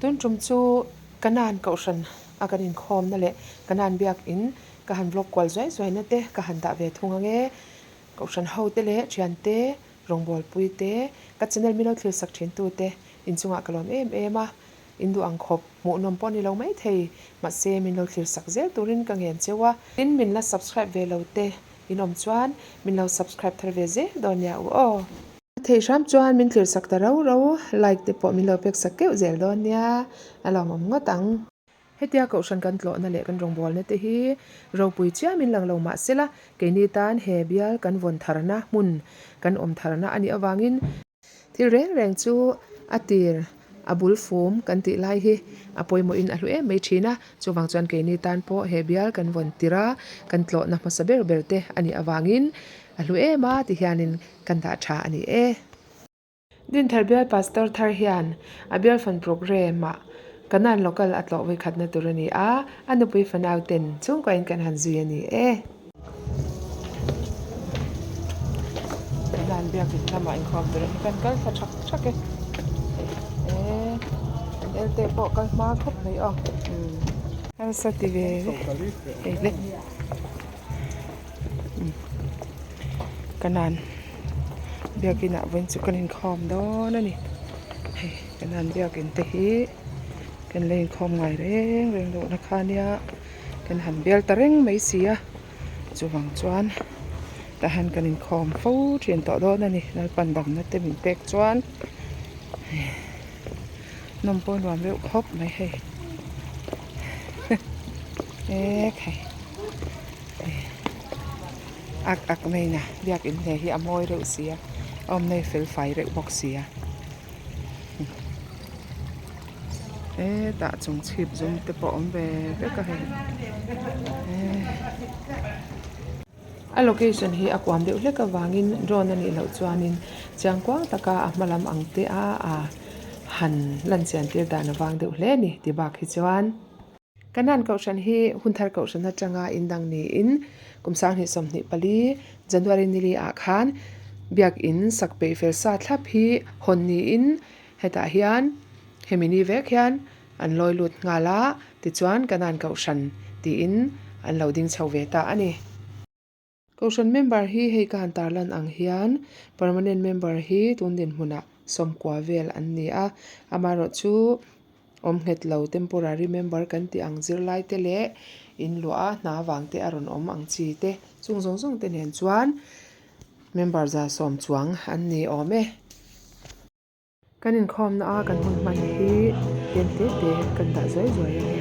Tun tum chu Kanan kohhran a kan inkhawmna leh Kanan biakin ka han vlog kual zuai zuai na te ka han dah ve thung ang e. Kohhran ho te leh thian te, rawngbawlpui te, ka channel min lo thlir sak thin tu te inchungah ka lawm em em a. In duh ang khawp hmuhnawm pawh a ni lo maithei, mahse min lo thlir sak zel turin ka ngen cheu a. Tin, min la subscribe ve lo te in awm chuan min lo subscribe thar ve zel dawn nia u aw. A theih hram chuan min thlir sak ta rau rau, like te pawh min lo pek sak keuh zel dawn nia, a lawmawm ngawt ang. Hetia kohhran kan tlawhna leh kan rawngbawlna te hi ropui chiamin lang lo mah sela, keini tan he bial kan vawn tharna hmun kan awm tharna a nih avangin, Thil reng reng chu a tir a bul fum kan tih lai hi a pawimawhin a hlu em mai thin a, chuvang chuan keini tan pawh he bial kan vawn tir a, kan tlawhna hmasa ber ber te a nih avangin a hlu em a ti hianin kan dah tha a ni e. Dinthar bial Pastor thar hian a bial fan programme ah Kanan local a tlawh vawikhatna tur a ni a, a nupui fanau ten chhungkaw in kan han zui a ni e. Kanan biakin lamah inkhawm tur in kan kal thla thak thak e eh an elte pawh kal hma khawp mai aw harsa ti ve hei le Kanan biakin ah vawiin chu kan inkhawm dawn a ni hei Kanan biakin te hi kan la inkhawm ngai reng reng lohna kha ania. Kan han bial ta reng mai si a, chuvang chuan tah hian kan inkhawm fo thin tawh dawn a ni, Lalpan damna te min pek chuan nawm pawh a nuam reuh khawp mai hei e khai ak ak mai na biakin hle hi a mawi reuh si a, a awmna hi fel fai reuh bawk si a. Hetah chung chhip zum te pawh a awm ve vek a hei a location hi a kuam deuh hlek avangin drone a nih loh chuanin chiang kuang taka a hma lam ang te a a han lan chian tir dan avang deuh hle a ni ti bak hi chuan. Kanan kohhran hi Hunthar kohhran atanga indang niin kum 2024 January nili ah khan biakin sak peih fel sa thlap hi hawn niin hetah hian hemi ni vek hian an lawi lut nghal a, tichuan Kanan kohhran tiin an lo ding chho ve ta a ni. Kohhran member hi hei ka han tarlan ang hian permanent member hi tun dinhmunah sawmkua vel an ni a, amaherawh chu awm nghet lo temporary member kan tih ang zirlai te leh in luah a hna vang te a rawn awm ang chi te chung zawng zawng te nen chuan member 110 chuang an ni awm e. Kan inkhawmna a kan hun hman hi tlem te te kan dah zuai zuai a ni.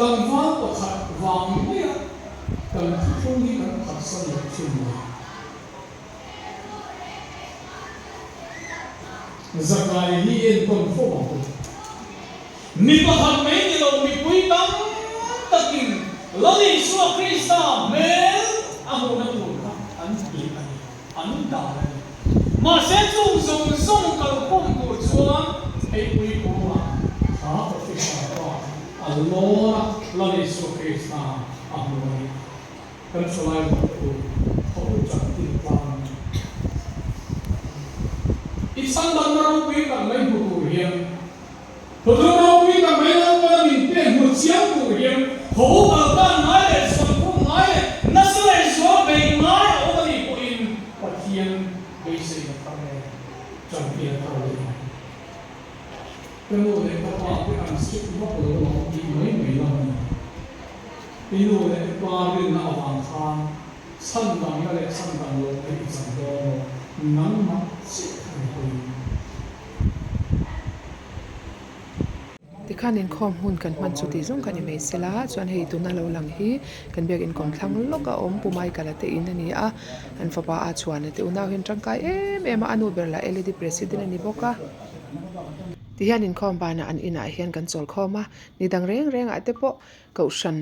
Tlangval pakhat vang maia kan thuthlung hi kan phatsan lo thin lo. Zakai hi enkawn fo ang u. Mi pakhat mai ni lo mipui tam takin Lal Isua Krista hmel a hmuhna tur kha an hliah a ni, an dan a ni. Mahse chung zawng zawng kalkhawm tur chuan theipui kungah kha officer pa a lawn a, Lal Isua Krista a hmu a ni. Kan thalai rual te u, tho u chan tin tlang ang. I chhandamna ropui tak mai hmu tur hian, Thuthlung ropui tak mai Lalpana min pek hmu chiang tur hian tho u kal tan ngai leh suankhum ngai leh nasa leh zual bei ngai a awm a nih pawhin Pathian beiseina thar nen chantir a thar leh ang. Ka nu leh ka pa te an strict vak lo lawm tih mai mai lam a ni. I nu leh i pa rinna avang khan chhan dangna leh chhan dang lohna i chan dawn lo, nangmah chiah kha ni pawhin. Tikhan inkhawm hun kan hman chu tih zawng kha ni mai se la, chuan hei tuna lo lang hi kan biak inkawm thlang lawk a awm Pu Michael-a te in a ni a, an fapa a chhuan a te unau hian tangkai em em a, a nu ber lah LED president a ni bawk a. Tihian inkhawm banah an inah hian kan chawlkhawm a, ni dang reng rengah te pawh Kohhran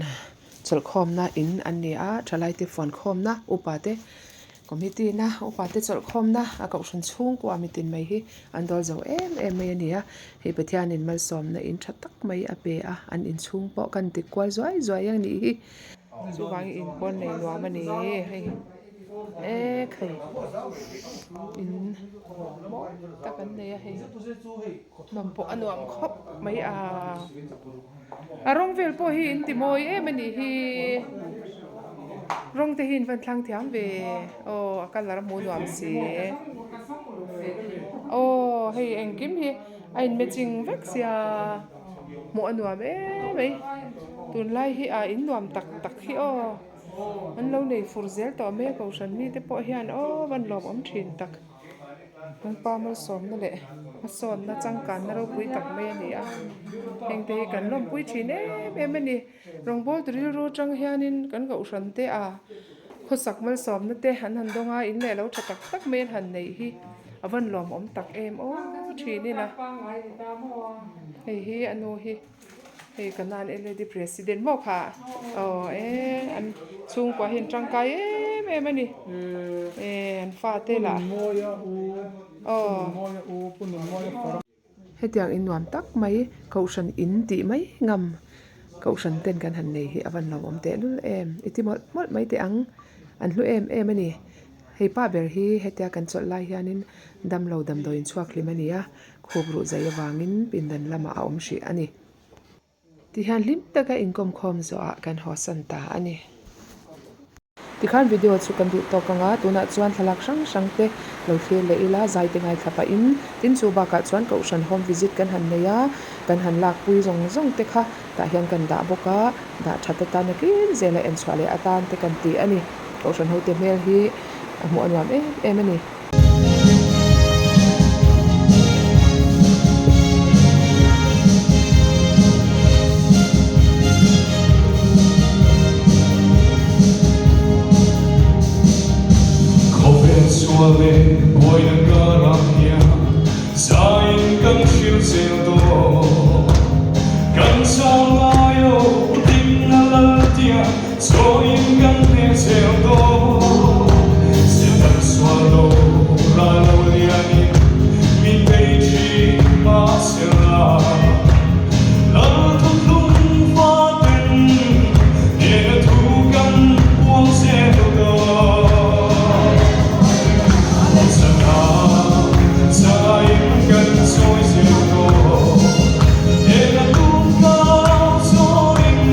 chawlhkhawmna in an ni a, thalaite fuankhawmna, upa te committee na, upa te chawlhkhawmna a kohhran chhungkua mitin mai hi an dawl zo em em mai a ni a, hei Pathianin malsawmna in tha tak mai a pe a, an inchhung pawh kan ti kual zuai zuai a nih hi. Chuvangin in pawn nei nuam a ni hei e khai in mawi tak an nei a hei. Nuam pawh a nuam khawp mai a, a rawng vel pawh hi in ti mawi em a nih hi, rawng te hi in van thlang thiam ve aw a colour a hmuh nuam si aw hei engkim hi a in matching vek sia hmuh a nuam em mai tunlai hi a in nuam tak tak hi aw an lo nei fur zel tawh mai a kohhran mite pawh hian aw van lawmawm thin tak. Lalpa malsawmna leh hmasawnna changkanna ropui tak mai a ni a, hengte hi kan lawmpui thin em em a ni. Rawngbawltu rilru atang hianin kan kohhran te a khawsak malsawmna te an han dawng a, in leh lo tha tak tak mai an han neih hi a van lawmawm tak em aw thin ila. Hei hi a nu hi. Hei ka nan LAD president maw kha aw e an chhungkua hi an tangkai em em a ni e an fate lah aw hetiang in nuam tak mai kohhran in tih mai ngam kohhran ten kan han nei hi a van lawmawm tehlul em i ti mawlh mawlh mai teh ang an hlu em em a ni hei pa ber hi hetia kan chawlh lai hianin damlo damdawiin chhuak hlim a ni a. Khup ruh zai avangin pindan lamah a awm hrih a ni. Tihian hlim taka inkawm khawm zawhah kan hawsan ta a ni. Tikhan video chu kan duh tawk ang a, tunah chuan thlalak hrang hrang te lo thlir leh ila, zai te ngaithla pahin tin chu bakah chuan kohhran home visit kan han nei a, kan han lakpui zawng zawng te kha tah hian kan dah bawk a, dah that atana tlem zela enchhuah leh atan te kan ti a ni. Kohhran hote hmel hi a hmuh a nuam em em a ni. Khawvel sual leh buaina karah hian zaiin kan hrilh zel dawn. Kan chang ngai aw dikna laltia Chawiin kan hne zel dawn, Satan sual lo ral lo lianin min bei thin mahsela, Lal thuthlung faten hnena thu kan puang zel dawn. Hosana zaiin kan chawi zel dawn, hnena tum kau chawiin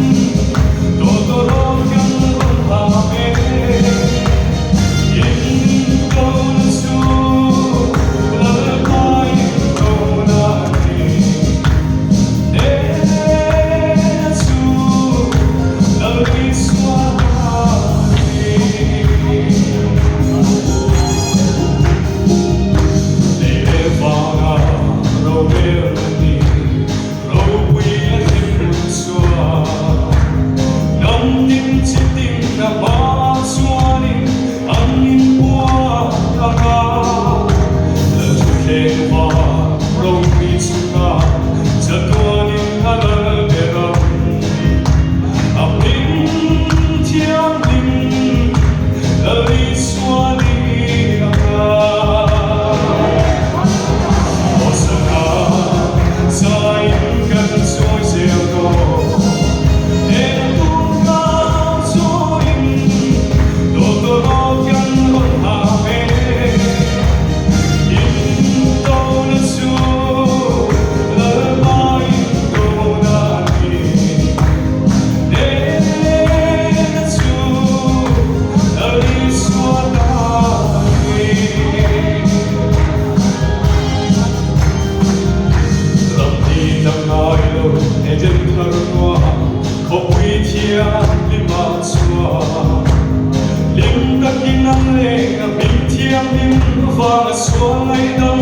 vanga sual ngaihdam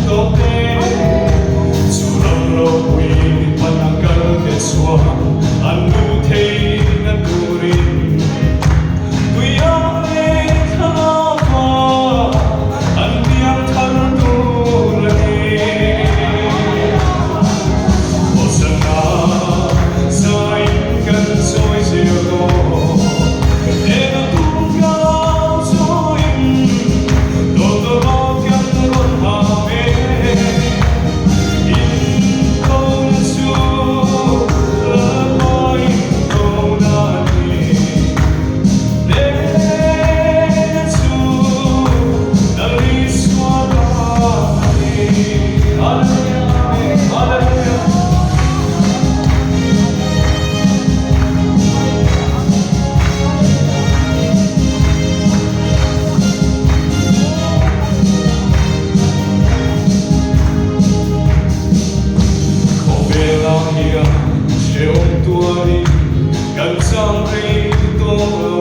tawh te, chu ram ropui pan a kal te chuan an luh theihna turin tuiah leh thlalak ah an piang thar tur a ni. Hosanna zaiin kan chawi zel dawn, eng a tum kau chawiin tawtawrawt kan rawn hau e. Inkawna chu Lalpa inkawna a ni, Hnehna chu Lal Isua ta a ni. Hallelujah, Amen, Hallelujah. Khawvelah hian hrehawm tuarin kan chang rei tawh lo.